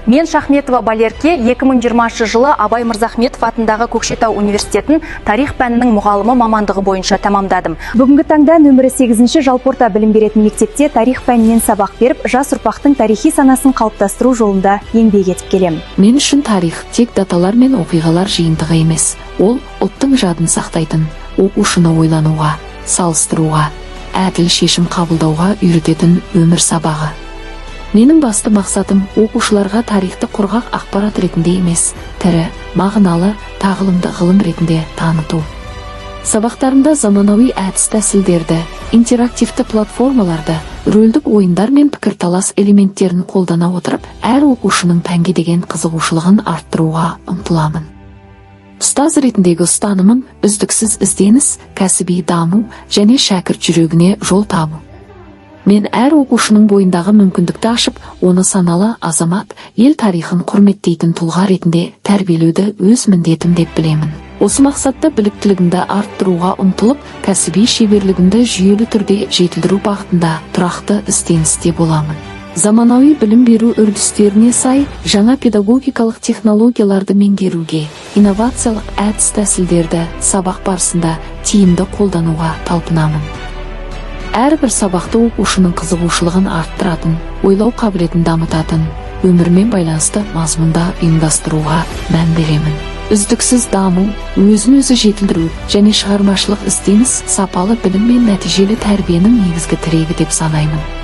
Мен, Шахметова Балерке, 2020 жылы Абай Мырзахметов атындағы Көкшетау университетін тарих пәнінің мұғалымы мамандығы бойынша тәмамдадым. Бүгінгі таңда нөмірі 8 жалпы орта білім беретін мектепте тарих пәнінен сабақ беріп, жас ұрпақтың тарихи санасын қалыптастыру жолында еңбек етіп келемін. Мен үшін тарих тек даталар мен оқиғалар жиынтығы емес. Ол ұлттың жадын сақтайтын, оқушыны ойлануға, салыстыруға, әділ шешім қабылдауға үйрететін өмір сабағы. Менің басты мақсатым – оқушыларға тарихты құрғақ ақпарат ретінде емес, тірі, мағыналы, тағылымды ғылым ретінде таныту. Сабақтарымда заманауи әдіс тәсілдерді, интерактивті платформаларды, рөлдік ойындар мен пікірталас элементтерін қолдана отырып, әр оқушының пәнге деген қызығушылығын арттыруға ұмтыламын. Ұстаз ретіндегі ұстанымым – үздіксіз ізденіс, кәсіби даму және шәкірт жүрегіне жол табу. Мен әр оқушының бойындағы мүмкіндікті ашып, оны саналы азамат, ел тарихын құрметтейтін тұлға ретінде тәрбиелеуді өз міндетім деп білемін. Осы мақсатта біліктілігімді арттыруға ұмтылып, кәсіби шеберлігімді жүйелі түрде жетілдіру бағытында тұрақты ізденісте боламын. Заманауи білім беру үрдістеріне сай жаңа педагогикалық технологияларды меңгеруге, инновациялық әдіс тәсілдерді сабақ барысында тиімді қолдануға талпынамын. Әрбір сабақты оқушының қызығушылығын арттыратын, ойлау қабілетін дамытатын, өмірмен байланысты мазмұнда ұйымдастыруға мән беремін. Үздіксіз даму, өзін өзі жетілдіру және шығармашылық ізденіс сапалы білім мен нәтижелі тәрбиенің негізгі тірегі деп санаймын.